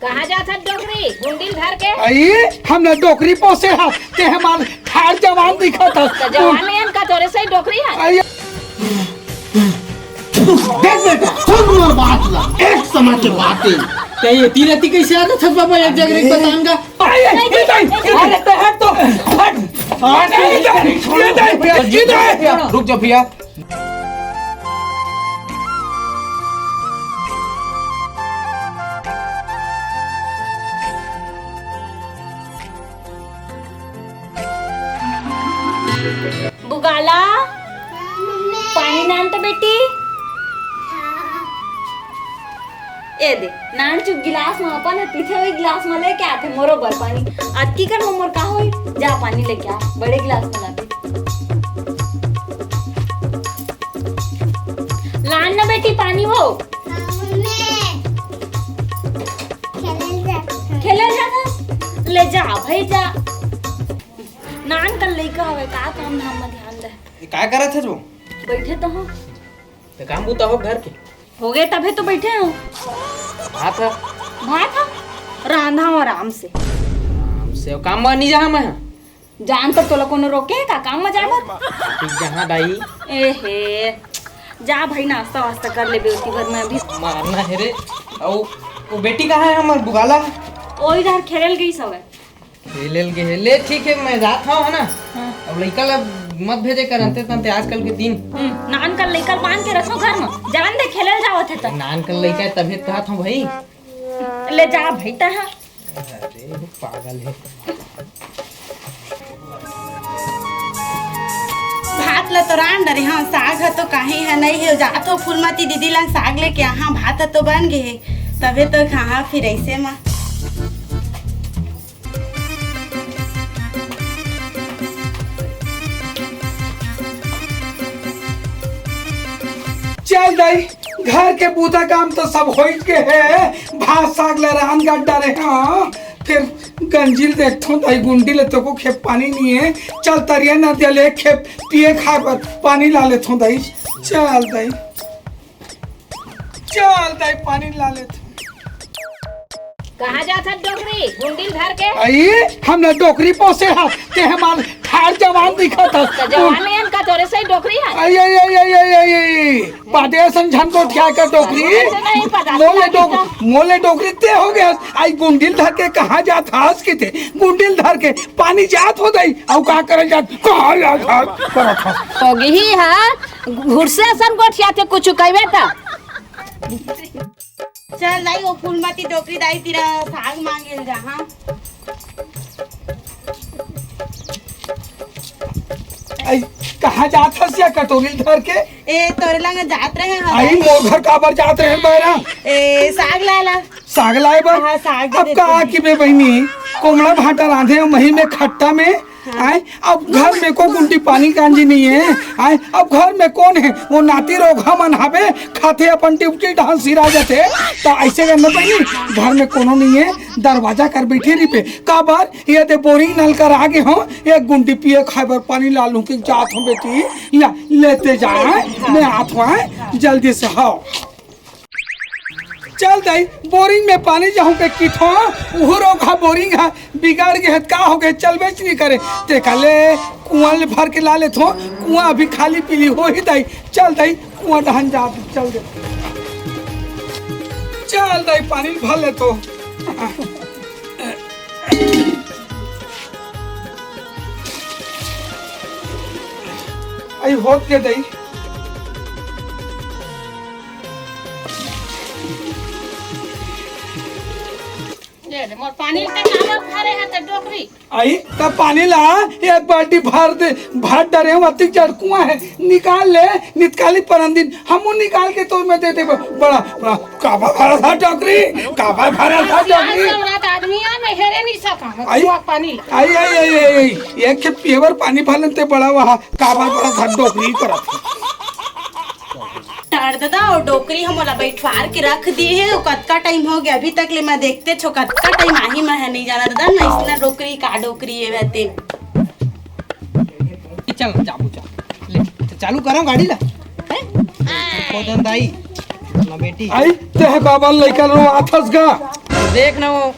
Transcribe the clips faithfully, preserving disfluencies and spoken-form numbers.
कहाँ जात हस डोकरी, गुंडिल धर के? अई, हमला डोकरी पोसे हस, ते हमार ठाड़ जवान दिखत हस। त जवान नइ हन का, तोरे सही डोकरी हन। अई, देख बेटा, सुन मोर बात ला, एक समय के बात हे। ते ये तीन अति कैसे आदत है बाबा, एक जगह एक बताऊंगा। अई, अई, ये दाई, अरे ते हट तो, हट। अरे, ये दाई, ये दाई, ये दाई। रुक जा भैया। बुगाला, पानी नान तो बेटी। ए दे, नान चुप गिलास में अपन ह पीथे, वही गिलास में लेके आथे मोरो बर पानी। अतकी कर में मोर का होई? जा पानी लेके आ, बड़े गिलास में लाबे। लान ना बेटी पानी वो। हाँ, मम्मी। खेलल जात हस। खेलल जात हस? ले जा भाई जा। नान कन लइका हवे, का काम धाम में ध्यान दे। ये का करत हस वो? बैठे तो हूँ। तो काम बूता हो घर के? हो गए तभे तो बैठे हूँ। भात ह? भात ह? रांधा हूँ आराम से। आराम से। काम में नहीं जा मैं। जान तो तोला कोनो रोके हे का काम में जाए बर? जहाँ दाई। ए हे, जा भाई, नाश्ता वास्ता कर ले बेटी भर में अभी। मारना हे रे। अउ वो बेटी कहाँ हे हमर बुगाला? ओ इधर खेलल गई सब है। खेलल गे हे। ले ठीक हे, मैं जात हूँ, है ना? हाँ। अब लइका ला मत भेजे कर अंते तंते आजकल के दिन। हम्म, नान कल लइका बांध के रखो घर में, जान दे खेलल जावत हे त। नान कल लइका हे तभे कहत हूँ भाई। ले जा भाई तहा। अरे, पागल हे। भात ल तो रांध डरे हंव, साग ह तो काहीं ह नइ हे। जात हो फूलमती दीदी ला साग लेके, हाँ, भात ह तो बन गे हे, तभे तो खाहा फिर अइसे म। चल दाई, घर के बूता काम तो सब होइच गे हे, भात साग ल रांध गट डारे हंव, फिर गंजी ल देखथों दाई, गुंडी ल तको खेत पानी नइ हे, चल तरिया नदिया ले खेत पिए खाए बर पानी ला लेथों दाई, चल दाई, चल दाई पानी ला लेथों। कहाँ जात हस डोकरी, गुंडी ल धर के? अई, हमला डोकरी पोसे हस, ते हमार ठाड़ जवान दिखत हस। त जवान नइ हन का, तोरे सही डोकरी हन। अई, अई, अई, अई, अई, अई, अई। बादे असन झन गोठिया के डोकरी। ऐसे नहीं पता, मोले डोक-, मोले डोकरी ते हो गया। अई गुंडी ल धर के कहाँ जात हस किथे? गुंडी ल धर के पानी जात हो दाई। अउ का करे जात? कहाँ जात हस? करत हस। होगे ही हा, घुरसे असन गोठिया थे कुछ कहबे त। चल दाई, वो फूलमती डोकरी दाई तीर साग मांगे ल जाहां। अई, कहाँ जात हस या कटोरी धर के? ए, तोरे लंग जात रहे हन। अई, मोर घर काबर जात रहे बहरा? ए, साग लाय ला। साग लाय बर? हाँ, साग अब दे का दे। कि बे बहिनी, कोमड़ा भांटा रांधे हंव मही में खट्टा में, आय, अब घर में को गुंडी पानी कांजी नइ हे। आय, अब घर में कोन हे? वो नाती रोगहा मन हाबे, खाथे अपन ड्यूटी डहन सिरा जाथे। त अइसे करना पड़ी, घर में कोनो नइ हे, दरवाजा कर बइठे रहिबे। काबर? ये दे बोरिंग नल कर आगे हंव, एक गुंडी पिए खाए बर पानी ला लूं कि जात हंव बेटी, या लेते जा, मैं आत हंव, आय, जल्दी से हव। चल दाई, बोरिंग में पानी जाहूं के किथों, उहू रोगहा बोरिंग ह बिगड़ गे हे, का हो गे, चलबेच नइ करे। तेकर ले कुआं ले भर के ला लेथों, कुआं अभी खाली पीली होही दाई। चल दाई, कुआं डहन जा, चल दे। चल दाई, पानी भर लेथों। अई होत के दाई। ले ले, मोर पानी ल ते काबर भरे हस ते डोकरी? अई, त पानी ला, एक बाल्टी भर दे, भर डरे हंव, अतिक जड़ कुआं हे, निकाल ले, नितकाली परन दिन, हमू निकाल के तोर में दे देबो। बड़ा, बड़ा, काबर भरत हस डोकरी? काबर भरत हस डोकरी? आज रात आदमी आ, मैं हेरे नइ सकंव, अई, कुआं पानी ला। अई, अई, अई, अई, अई, एक खेप पिए बर पानी भर लेते बड़ा वहा, काबर भरत हस डोकरी करत हे। टार ददा, वो डोकरी ह मोला बइठवार के रख दिए हे, वो कतका टाइम हो गया, अभी तक ले मैं देखतेच हंव, कतका टाइम आही मैं ह नइ जानंव ददा, मैं अइसना डोकरी का डोकरी हे वहते। चल, जाबो, चल। ले, तो चालू करंव गाड़ी ला। हैं? खोदन दाई, ना बेटी। अई, ते ह काबर लइका ला रोवाथस गा? देख ना वो।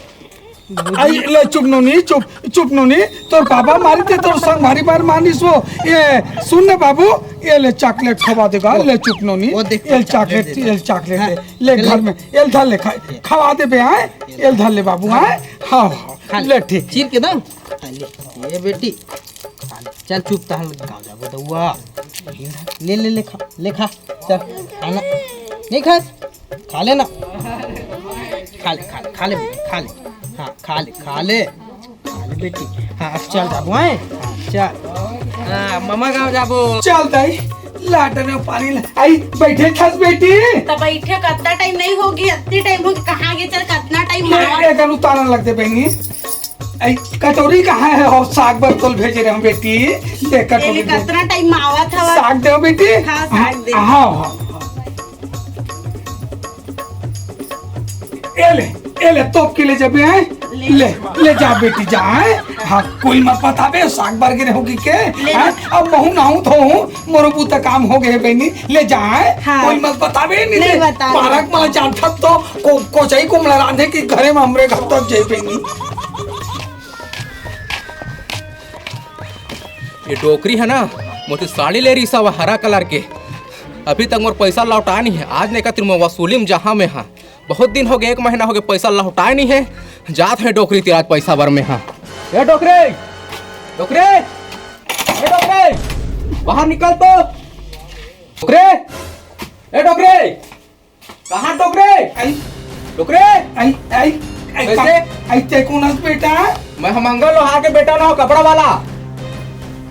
आई, ले चुप नोनी, चुप, चुप नोनी। तोर बाबा मारी थे, तोर संग भारी बार मानिस वो। ये सुन ने बाबू, ये ले चॉकलेट खवा देगा। ले चुप नोनी, वो देख, ये चॉकलेट चॉकलेट दे दे। ये चॉकलेट हाँ, दे। ले ले। घर में, ये धर ले, खा, खवा दे बे, आए। ये धर ले बाबू, आए। हाँ, हाँ, खा ले। ले ठीक। चीर के दो। खा ले। ये बेटी, खा ले। चल चुप, तहन गाँव जाबो दउआ। ले, ले, ले खा, ले खा। चल, खाना नहीं खास? खा लेना। खा ले, खा ले, खा ले बेटी, खा ले। हाँ, खा ले, खा ले। खा ले बेटी। हाँ, अब चल जाबो, हैं? हाँ, चल। हाँ, ममा गाँव जाबो। चल दाई, लाटन में पानी ला। आई, बैठे खास बेटी। त बैठे कतना टाइम नहीं होगी, अतनी टाइम होगी, कहाँ गे चल, कतना टाइम ये, मार। ये कनु ताना लग दे बहनी। आई, कटोरी कहाँ है? हो, साग बर तोल भेजे रहे हम बेटी। ले कटोरी एले दे। कतना टाइम में आवत हवा? साग दे बेटी। हाँ, साग दे। हाँ, हाँ, हाँ। ए ले, ए ले, तोप के ले जाबे, हैं? ले। ले, ले जा बेटी, जा, हैं? हाँ, कोई मत बताबे, साग बर गिरे होगी के? ले। हैं? अब महू नाहू धोहू, मोरो बूता काम हो गए बहनी, ले जा, हैं? हाँ। कोई मत बताबे, नहीं नहीं ते बताबे। पारक में जानथत तो को-, कोचई कुमला रांधे कि घरे में हमरे घर तक जाई बहनी। ये डोकरी है ना, मोती साड़ी ले रही सब हरा कलर के, अभी तक मोर पैसा लौटा नहीं है। आज नहीं कहती मैं वसूली में जहाँ में हाँ, बहुत दिन हो गए, एक महीना हो गए, पैसा लौटाए नहीं है। जात है डोकरी तेरा आज पैसा बर में हाँ। ए डोकरी, डोकरी, ए डोकरी, बाहर निकल तो। डोकरी, ए डोकरी, कहाँ डोकरी? आई। डोकरी? आई, आई, आई, कैसे? का-, आई, ते कौन हस बेटा? मैं हम मंगल लोहार के बेटा ना हो, कपड़ा वाला।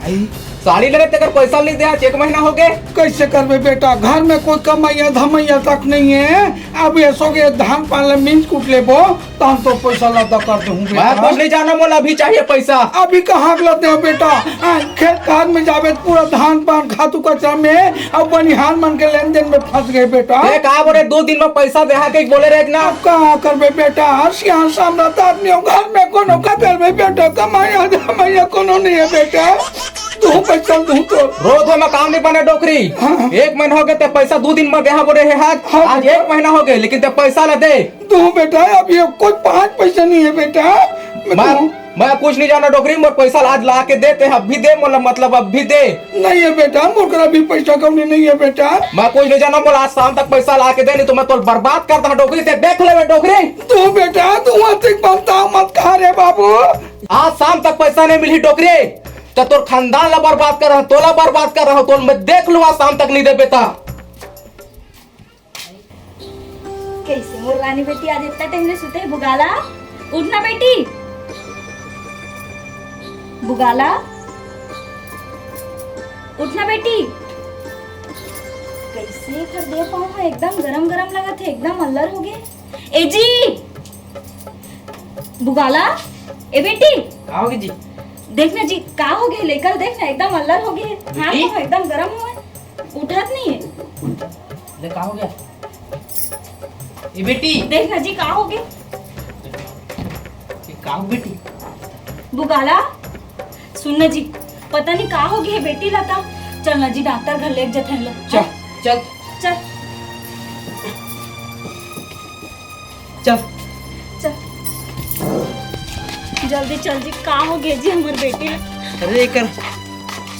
आई। साड़ी लेने तेकर पैसा नहीं दिया, एक महीना हो गए। कैसे करबे बेटा, घर में कोई कमैया धमैया तक नहीं है। अब ऐसो के धान पान ले मिंज कूट लेबो, तहन तो पैसा लदा कर दूँ मैं बेटा। कुछ नहीं जाना, मोला अभी चाहिए पैसा। अभी कहाँ के लदे हो बेटा? आ, खेत खार में जाबे त पूरा धान पान खातू कचरा में, अब बनिहार मन के लेन देन में फंस गए बेटा। देख, आप बोले दो दिन में पैसा देहा के बोले रहे ना। अब कहाँ करबे बेटा? सियान सामरथ आदमी हो, घर में कोनो का करबे बेटा, कमैया धमैया कोनो नहीं है बेटा। तू पैसा तू तो। रोज में काम नहीं बने डोकरी। हाँ। एक महीना हो गए ते पैसा दो दिन में देहा बोले है हाथ। हाँ। आज एक महीना हो गए, लेकिन ते पैसा ला दे। तू बेटा, अब ये कोई पाँच पैसा नहीं है बेटा। मैं मैं, तू मैं कुछ नहीं जाना डोकरी, मोर पैसा आज ला के दे, ते अब भी दे, मोला मतलब अब भी दे। नहीं है बेटा, मोर करा भी पैसा कौड़ी नहीं है बेटा। मैं कुछ नहीं जाना, मोला आज शाम तक पैसा ला के दे, नहीं तो मैं तोर बर्बाद कर दूँ डोकरी, ते देख लेबे डोकरी। तू बेटा, तू अतिक बनता मत खा रे बाबू। आज शाम तक पैसा नहीं मिली डोकरी, ते तोर खानदान ला बर्बाद कर रहा, तोला बर्बाद कर रहा, तोल मैं देख लूँ आज शाम तक नहीं देबे ता। कैसे मोर रानी बेटी आज इतना टाइम ले सुते है? बुगाला, उठना बेटी। बुगाला, उठना बेटी। कैसे एकर देह पाँव ह एकदम गरम गरम लगत है, एकदम अल्लर हो गए। ए जी, बुगाला, ए बेटी। का होगे जी? देख ना जी, का होगे? लइका ल देख ना, एकदम अल्लर होगे। हाथ बेटी? पाँव एकदम गरम होगे, उठत नहीं है। ले, का होगे? ए बेटी। देख ना जी, का होगे? ये का हो बेटी? बुगाला, सुन ना जी, पता नहीं का होगे हे बेटी ला ता। चल ना जी, डॉक्टर घर लेके जथन ला। चल, चल। चल। चल। चल। जल्दी चल जी, का होगे जी हमर बेटी ला? अरे, एकर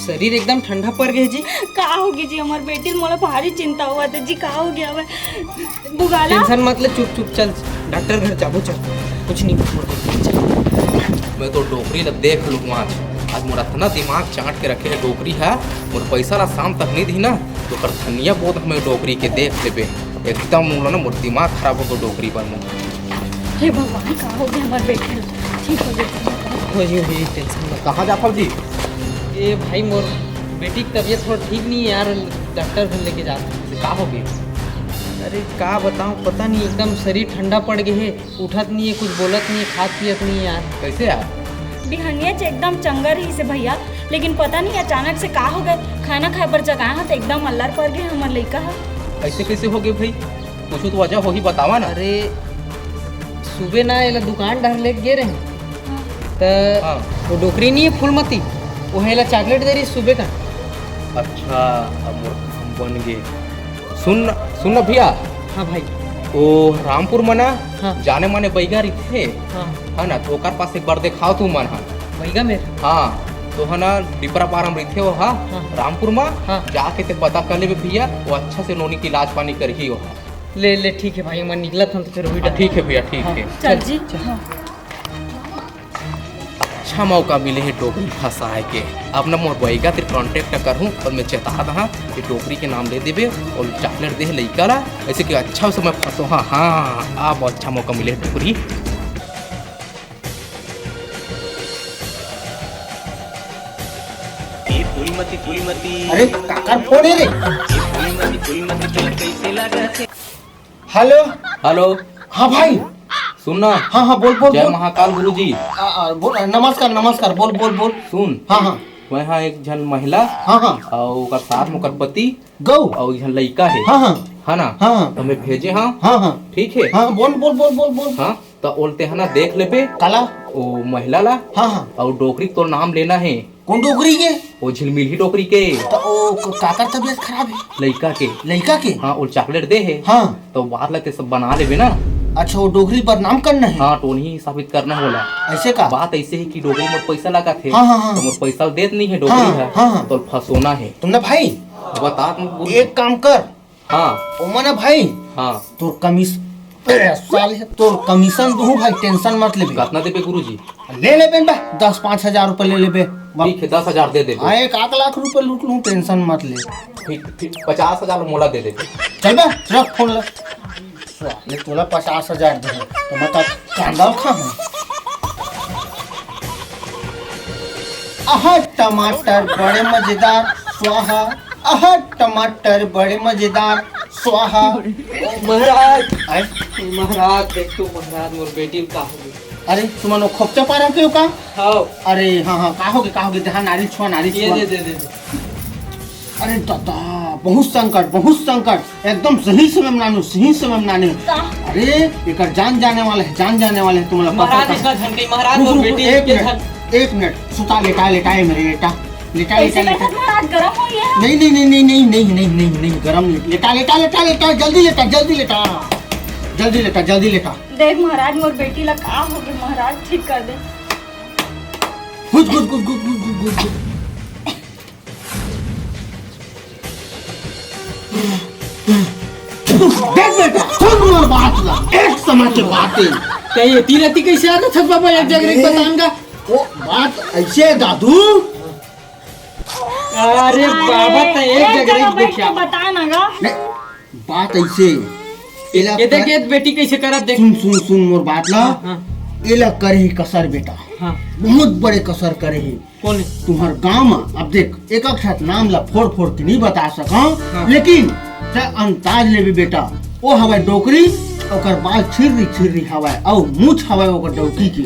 शरीर एकदम ठंडा पड़ गए जी। का होगे जी हमर बेटी ला? मोला भारी चिंता होवत हे जी, का होगे हवे? बुगाला। टेंशन मत ले, चुप चुप चल, डॉक्टर घर जाबो, चल। कुछ नहीं, मोर डोकरी, चल। मैं तो डोकरी ला देख लूँ आज। आज मोर अतना दिमाग चाट के रखे है डोकरी है। मोर पैसा ला शाम तक नहीं दी ना, तो कर धनिया बोत हमें डोकरी के देख लेबे। एकदम मोला ना मोर दिमाग खराब हो गो डोकरी बर मोर। हे भगवान, का होगे हमर बेटी ला? ठीक हो जाए। हो जी, हो जी, टेंशन मत। कहाँ जात हव जी? ए भाई, मोर बेटी की तबीयत थोड़ा ठीक नहीं है यार, डॉक्टर घर लेके जात हूँ। का होगे? अरे का बताऊँ, पता नहीं, एकदम शरीर ठंडा पड़ गए है, उठत नहीं है, कुछ बोलत नहीं है, खात पियत नहीं है यार। कैसे यार? बिहनिया च एकदम चंगा रहिस हे भैया, लेकिन पता नहीं अचानक से का हो गए, खाना खाए बर जगाए हन त एकदम अल्लर पड़ गए हमर लइका ह। ऐसे कैसे हो गए भाई? कुछ तो वजह होही, बतावा ना। अरे, सुबह ना एला दुकान डहर लेके गे रहे, त हाँ। वो डोकरी नहीं है फूलमती, वो एला चॉकलेट दे रही सुबह का। अच्छा, अब मोर काम बन गे। सुन, सुन ना भैया। हाँ भाई। ओ रामपुर म ना हाँ। जाने माने बइगा रहिथे, हाँ। है ना, तो ओकर पास एक बार देखाव तुमन ह। बइगा मेर? हाँ, तो है ना, डिपरा पारा म रहिथे ओ हा, हाँ। रामपुर म। हाँ। जाके ते पता कर लेबे भैया, वो अच्छा से नोनी के इलाज पानी करही ओ हा। ले, ले, ठीक है भाई, मैं निकलत हूँ तो फिर वही हाँ, डर। ठीक है भैया, ठीक हाँ। है। चल जी। चल। हाँ। अच्छा मौका मिले हे डोकरी फंसाए के। अब ना मोर बइगा तिर contact करहूँ अउ मैं चेता दहा कि डोकरी के नाम ले देबे अउ chocolate दे हे लइका ला, अइसे कि अच्छा समय फंसो। हाँ, हाँ, अब अच्छा मौका मिले हे डोकरी। अरे, काकर फोन हे रे? हेलो। हेलो। हाँ भाई। सुन ना। हाँ, हाँ, बोल, बोल, जय बोल। महाकाल गुरुजी। आ, आ, बोल, नमस्कार, नमस्कार, बोल, बोल, बोल। सुन। हाँ, हाँ। मैं हाँ एक झन महिला। हाँ, हाँ। अउ ओकर साथ में ओकर पति। गौ। अउ एक झन लइका हे। हाँ, हाँ। है ना? हाँ, हाँ। तो मैं भेजे हाँ। हाँ, हाँ। ठीक है? हाँ, बोल, बोल, बोल, बोल, बोल। हाँ, तो ओलते है ना देख लेबे। काला? ओ महिला ला। हाँ, हाँ। अउ डोकरी तोर नाम लेना है। कोन डोकरी के? ओ झिलमिलही डोकरी के। त ओ क-, काकर तबीयत खराब हे? लइका के। लइका के? हाँ, ओ chocolate दे हे। हाँ। त बात ला ते सब बना लेबे ना। अच्छा, ओ डोकरी बदनाम करना हे? हाँ, टोनही साबित करना हे ओला। अइसे का? बात अइसे हे कि डोकरी मोर पइसा लागत हे। हाँ, हाँ, हाँ। त मोर पइसा देत नइ हे डोकरी हाँ, ह। हाँ, हाँ। त फंसोना हे। तुमने भाई, बता तुम। एक काम कर, हाँ। ओमा ना भाई, हाँ। तोर कमीस-, ए, साले, तोर commission दूहूँ भाई, tension मत लेबे। कतना देबे गुरुजी? ले लेबे बे, दस पाँच हजार रुपये ले लेबे। ठीक है, दस हजार दे देबे। हाँ, एक आध लाख रुपये लूट लूँ, tension मत ले। ठीक, ठीक, पचास हजार मोला दे देबे। चल बे, रख फोन ला। साले, तोला पचास हजार दे, तो मैं तो कांदा खाहूँ। आहा, टमाटर बड़े मजेदार, स्वाहा। आहा, टमाटर बड़े मजेदार, स्वाहा। महाराज, आय? महाराज, देख तो महाराज, मोर बेटी ल का होगे? अरे, तुमन ओ खोपचा पारा के हो का? हाँ। अरे, हाँ, हाँ, का होगे, का होगे? दे, हाँ, नारियल छुआ, नारियल ये छुआ। दे, दे, दे, दे। अरे दादा, बहुत संकट, बहुत संकट। एकदम सही समय में नानू, सही समय में नानू। का? अरे, एकर जान जाने वाला है, जान जाने वाला है, तुमला पता महाराज, का? इतना झन कही, महाराज, रुक, मोर रुक, बेटी एक के मिनट, झन एक मिनट, सुता, लेटा, लेटा, ए मेरे, लेटा, लेटा, ऐसे लेटा, लेटा। कैसे महाराज, गरम हो गया है? नहीं, नहीं, गरम नहीं, लेटा, लेटा, लेटा, लेटा, जल्दी लेटा, जल्दी लेटा, जल्दी लेटा, जल्दी लेटा। देख महाराज, मोर बेटी ला का हो गया महाराज, ठीक कर दे। घुस, घुस, घुस। देख बेटा, सुन मोर बात ला, एक समय के बात हे। ते ये तीरती कैसे आ रहा था बाबा, एक जगह अरे, बताऊंगा। वो बात ऐसे हे दादू। अरे बाबा, ते एक अरे, जगह चलो बैठ के देखा। बता ना गा। नहीं, बात ऐसे हे। एला ये देख, कर-, ये बेटी कैसे करत देख। सुन, सुन, सुन मोर बात ला। हाँ, हाँ। एला करे ही कसर बेटा। हाँ। बहुत बड़े कसर करे ही। कोन हे? तुम्हर गांव म, अब देख, एक एक ठा नाम ला फोड़ फोड़ के नहीं बता सकंव, हाँ। लेकिन तैं अंदाज लेबे बेटा, ओ हवय डोकरी, ओकर बाल छिर्री छिर्री हवय, अउ मूछ हवय ओकर डौकी के,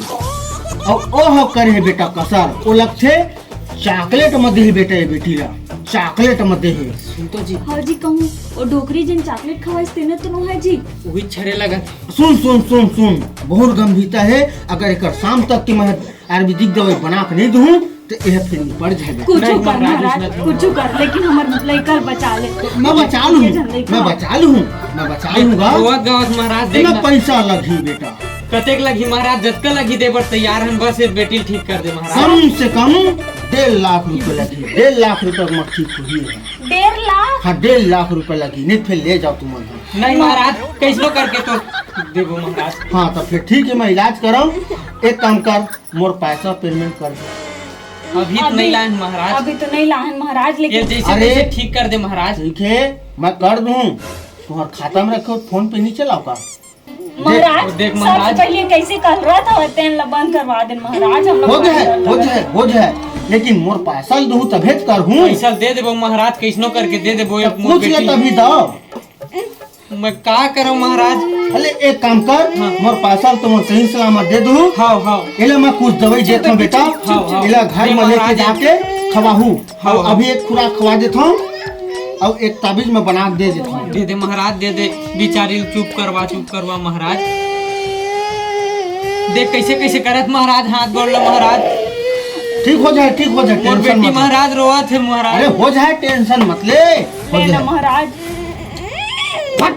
अउ ओ ह करे हे बेटा कसर, ओ लगथे chocolate म दे हे बेटा, ये बेटी ला chocolate म दे हे। सुन तो जी। हाँ जी, कहूँ, ओ डोकरी जिन chocolate खवाइस तेने तो नो है जी? वही छरे लगा। सुन, सुन, सुन, सुन, बहुत गंभीरता हे, अगर एकर शाम तक के मैं आयुर्वेदिक दवाई बना के नहीं दूँ, तो यह फिर निपट जाएगा। कुछ नहीं, कर महाराज, महाराज, कुछ कर, लेकिन हमर लइका ल बचा ले। मैं बचा लूँ, ये झन लइका। मैं बचा लूँ, मैं बचा लूँगा। रोवत गावत महाराज, इतना देखना। पैसा लगही बेटा। कतेक लगही महाराज? जतका लगही दे बर तैयार हन, बस ये बेटी ल ठीक कर दे महाराज। कम से कम डेढ़ लाख रुपए लगही, डेढ़ लाख रुपए में ठीक होही। डेढ़ लाख? हाँ, डेढ़ लाख रुपए लगही, नहीं फिर ले जाओ तुम। नहीं महाराज, कैसनो करके तो देबो महाराज। हाँ, तो फिर ठीक है, मैं इलाज कराऊँ। एक काम कर, मोर पैसा payment कर दे। अभी तो अभी, नहीं लाए हैं महाराज। अभी तो नहीं लाए हैं महाराज, ये लेकिन जैसे अरे, तैसे ठीक कर दे महाराज। ठीक है, मैं कर दूँ। तुम्हार खाता में रखे हो, PhonePe नहीं चलाओ का? महाराज, देख, देख महाराज। सबसे पहले कैसे कर रहा था, तेन ला बंद करवा दे महाराज, हम लोग हो जाए, बंद कर हो देंगे। जाए, हो जाए, लेकिन मोर पैसा दूँ तभे तो कर हूँ। पैसा दे देबो महाराज, कैसनो करके दे देबो, तो एक मोर पूछ ले बेटी। तभी दो। मैं का करूं महाराज? अरे एक काम कर, हाँ। मोर पैसा ल तो मोर सही सलामत दे दू। हाँ, हाँ। एला मैं कुछ दवाई देत हूँ बेटा। हाँ, हाँ। एला घर में लेके जाके खवाहू। हाँ, हाँ। अभी एक खुराक खवा देत हूँ, अउ एक ताबीज में बना के दे देत हूँ। दे दे महाराज, दे दे। बिचारी ल चुप करवा, चुप करवा महाराज। देख कैसे कैसे करत महाराज, हाथ जोड़ लो महाराज। ठीक हो जाए, ठीक हो जाए, मोर tension बेटी मत ले। महाराज रोवत हे महाराज। अरे हो जाए, tension मत ले, हो ले ना जाए। महाराज। हट।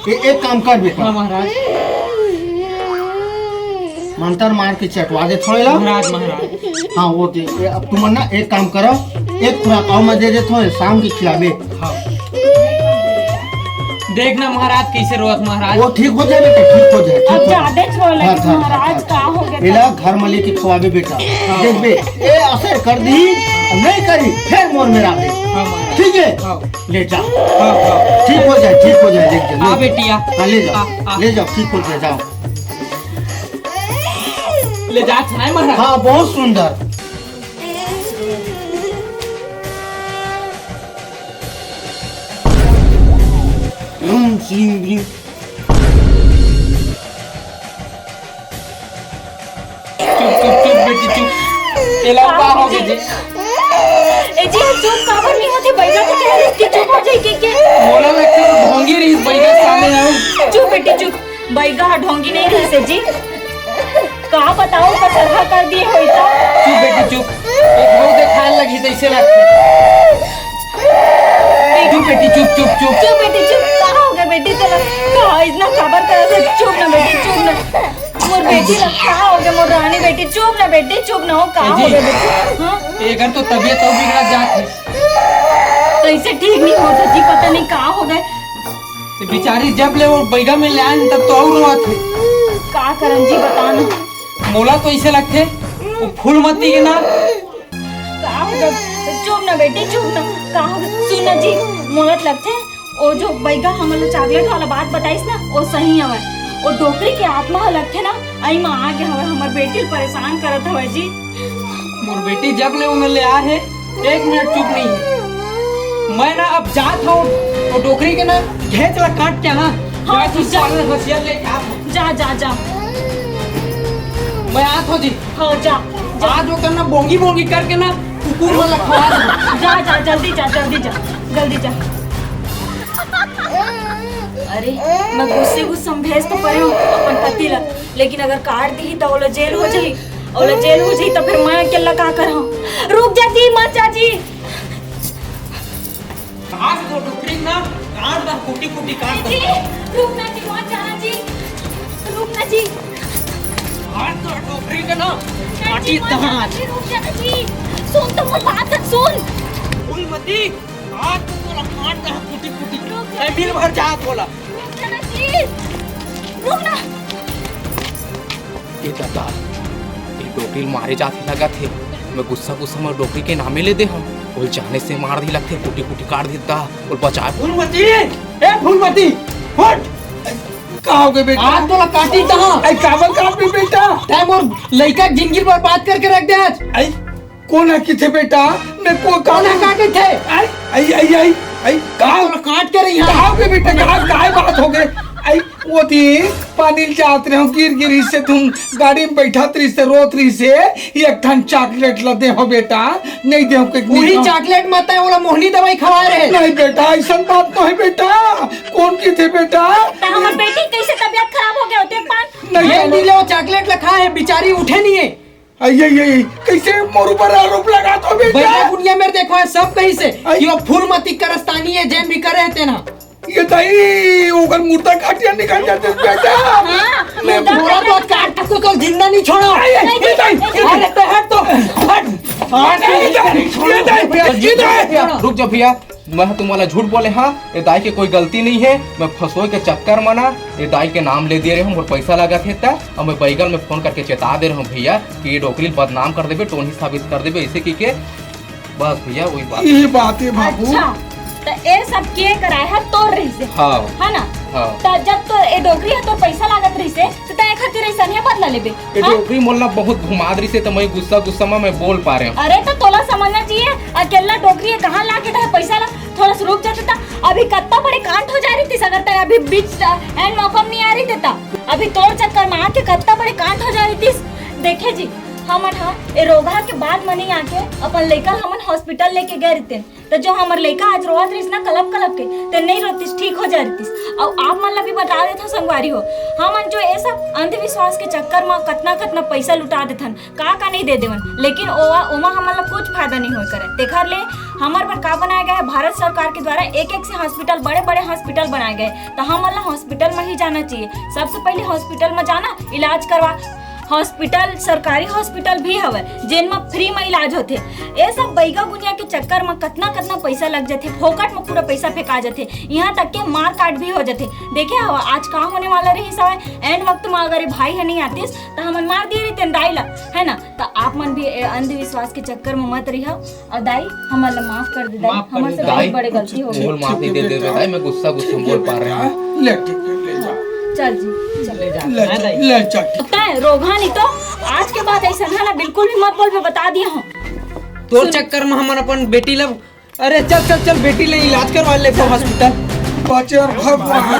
ए, एक काम कर बेटा। हाँ महाराज। मंतर मार के चटवा दे थोड़े ला। महाराज, महाराज। हाँ, वो दे। ए, अब तुमन ना एक काम करो, एक खुराक अउ मैं दे देथों, शाम के खिलाबे। हाँ। देख ना महाराज, कैसे रोवत महाराज। वो ठीक हो जाए बेटा, ठीक हो जाए, ठीक अब हो जाए। ज्यादा रोए लगे हाँ, हाँ, महाराज, हाँ, का हो गया? एला घर में लेके खवाबे बेटा। हाँ। देखबे, ए असर कर दी, नहीं करी, फिर मोर में राख दे। हाँ महाराज। ठीक है? हाँ। ले जा। हाँ, हाँ। ठीक हो जाए, ठीक हो जाए, देख जा, ले हाँ जा। बेटिया। हाँ, ले जाओ, हाँ, हाँ। ले जाओ, ठीक हो जाए, जाओ। ले जा, सुनाए महाराज। हाँ, बहुत सुंदर। ओम श्री चुप, चुप, चुप बेटी, चुप। एला का हो गे जी? ए जी, चुप काबर नहीं होथे? बैगा तो कह रही कि चुप हो जाए के, के? मोला लगथे वो ढोंगी रही, बैगा साले आऊ। चुप बेटी, चुप। बैगा ह ढोंगी नहीं रही से जी। का बताओ, कसरहा कर दिए होई तो। चुप बेटी, चुप। एक बहुत देखाल लगी, जैसे लगथे। चुप बेटी, चुप, चुप, चुप। चुप बेटी, चुप। का हो गया बेटी तोला? का इतना काबर करत है? चुप ना बेटी, चुप ना। मोर बेटी ला का हो गया, मोर रानी बेटी, चुप ना बेटी, चुप ना हो, का ए हो जी, गया बेटी? हाँ? एकर तो तबीयत तो बिगड़त जात है। कैसे ठीक नहीं होता जी, पता नहीं का हो गए। तो बेचारी जब ले वो बैगा में ले आए तब तो और रोवत है। का करन जी, बता ना। मोला तो ऐसे लगथे, वो फूलमती के ना। का हो गया? चुप ना बेटी, चुप ना। का हो गया? सुन ना जी, मोला तो लगथे ओ जो बैगा हमन ला चॉकलेट वाला बात बताइस ना, ओ सही हवय। ओ डोकरी के आत्मा ह लगथे ना, अई म आ गे हवय, हमर बेटी ल परेशान करत हवय जी। मोर बेटी जब ले उमन ले आए हे, एक मिनट चुप नहीं हे। मैं ना अब जात हूँ, ओ डोकरी के ना घेंच ला काट के ना, हाँ, जा तू तू जा। साले हसिया लेके आ। जा, जा, जा। मैं आत हूँ जी। हाँ, जा, जा। आज ओकर ना बोंगी बोंगी करके ना कुकुर वाला खवा दे। जा, जा, जल्दी जा, जल्दी जा, जल्दी जा। अरे, मैं गुस्से गुस्से में भेज तो परे हूँ अपन पति ला, लेकिन अगर काट दिही तो ओला जेल हो जाही, ओला जेल हो जाही तो फिर मैं अकेला का करहूँ? रुक जा जी, मत जा जी। काट दो डोकरी ना, काट दो, कुटी कुटी काट दो। जी, रुक ना जी, मत जाना जी, रुक ना जी। काट दो डोकरी के ना, नहीं जी, काटी मत जाना दांत। जी, रुक जाना जी। सुन तो मोर बात सुन। फूलमती, काट दो तोला, काट दो, कुटी कुटी। रुक जा। ए, मिल भर जा तोला। रुक जाना जी, रुक ना। ए दादा, ए डोकरी ल मारे जात हे लगत हे। मैं गुस्सा गुस्सा में डोकरी के नामे ले दे हूँ। ओल जाने से मार दी लगथे, कुटी कुटी काट देता। ओल बचा। फूलमती, ए फूलमती, उठ। का हो गए बेटा? आज तोला काटी कहाँ? आई काबर काट भी बेटा? तै मोर लइका के जिंदगी बर्बाद करके रख दे आज। आई कोन ह किथे बेटा? मैं को कोन ह का कथे? आई, आई, आई, आई, आई, का? तोला काट के रही हाँ। का हो गए बेटा? का, काय बात हो गए? आई, वो दिन पानी ल जात रहे हो, गिर गिर से तुम गाड़ी में बैठा रही से, रोत रही से, एक ठन चॉकलेट ला दे हो बेटा, नहीं दे हो के वही निकाल। चॉकलेट मत है, ओला मोहनी दवाई खवा रहे। नहीं बेटा, ऐसा बात तो है बेटा, कोन किथे बेटा? त हमर बेटी कैसे तबीयत खराब हो गया होते पान? नहीं ये बेटा। नी ले, वो चॉकलेट ला खा है, बेचारी उठे नहीं है। आई, आई, आई, कैसे मोर ऊपर आरोप लगा दो बेटा? भैया दुनिया में देखो है सब कहीं से आई। कि वो फूलमती करस्तानी है, जेन भी करे है तेना। ये ताई, ओकर मुर्दा काटिया निकल जाते बेटा। हाँ, मैं मुर्दा बोला तो काट। आज काट को तो जिंदा नहीं छोड़ा। आई, आई, ये ताई, अरे तो हट तो, हट। आज ये ताई, ये ताई, ये ताई। रुक जा भैया, मैं तुम्हारा झूठ बोले हाँ, ये दाई के कोई गलती नहीं है, मैं फंसोए के चक्कर में ना, ये दाई के नाम ले दे रहे हूँ और पैसा लगा थे ता, और मैं बैगन में फोन करके चेता दे रहा हूँ भैया कि ये डोकरी बदनाम कर देबे, टोनी साबित कर देबे, ऐसे की के बस भैया, वही बात। ये बात है बाबू। अच्छा, त ए सब के कराए ह तोर रहिसे? हाँ। है ना? हाँ। त जब तो ए डोकरी ह तोर पैसा लागत रहिसे, त तै एखर तीर ऐसा नहीं बदला लेबे? ए हाँ? डोकरी मोला बहुत घुमा रहिसे, त मैं गुस्सा गुस्सा में मैं बोल पा रहे हूँ। अरे त तोला समझना चाहिए, अकेला डोकरी है, कहाँ ला के तै पैसा ला, थोड़ा सा रुक जाते त अभी कत्ता बड़े कांड हो जा रहितिस, अगर तै अभी बीच एंड मौका में नहीं आ रहिते त अभी तोर चक्कर में आके कत्ता बड़े कांड हो जा रहितिस। देखे जी, हमन ह ए रोगहा के बाद म नइ आके अपन लइका ल हमन हॉस्पिटल लेके गए रहितेन, त जो हमर लइका आज रोवत रहिस ना कलप कलप के, ते नइ रोतिस, ठीक हो जाए रहितिस। अउ आप मन ला भी बता देथव संगवारी हो, हमन जो ए सब अंधविश्वास के चक्कर म कतना कतना पइसा लुटा देथन, का का नइ दे देवन, लेकिन ओवा ओमा हमन ला कुछ फायदा नइ होय करे। तेखर ले हमर बर का बनाए गए हे, भारत सरकार के द्वारा एक एक से हॉस्पिटल, बड़े बड़े हॉस्पिटल बनाए गए, त हमन ला हॉस्पिटल म ही जाना चाहिए। सबसे पहले हॉस्पिटल म जाना, इलाज करवा। हॉस्पिटल, सरकारी हॉस्पिटल भी हवय, जेन म फ्री म इलाज होथे। ए सब बैगा गुनिया के चक्कर म कतना कतना पइसा लग जथे, फोकट म पूरा पइसा फेंका जथे, इहां तक के मार काट भी हो जथे। देखे हवा आज का होने वाला रहिस हवय, एंड वक्त म अगर ए भाई ह नइ आतिस त हमन मार दिए रहितेन दाई ला, है ना? त आप मन भी ए अंधविश्वास के चक्कर म मत रहिहव। अउ दाई, हमन ला माफ कर दे दाई, माफ कर हमर दे से दाई। बहुत बड़े गलती हो गई। बोल माफी दे दे दाई, मैं गुस्सा गुस्सा में बोल पा रहे हैं। ले ठीक है, ले जा। चल जी, चल। ले जा, ले हाँ जा, दाई। ले जा। तैं रोगहा नहीं तो आज के बाद ऐसा ना, ना बिल्कुल भी मत बोल, मैं बता दिया हूँ। तोर सुन। चक्कर में हमन अपन बेटी ला, अरे चल चल चल, बेटी ले इलाज करवा ले हॉस्पिटल। बचे और भगवान।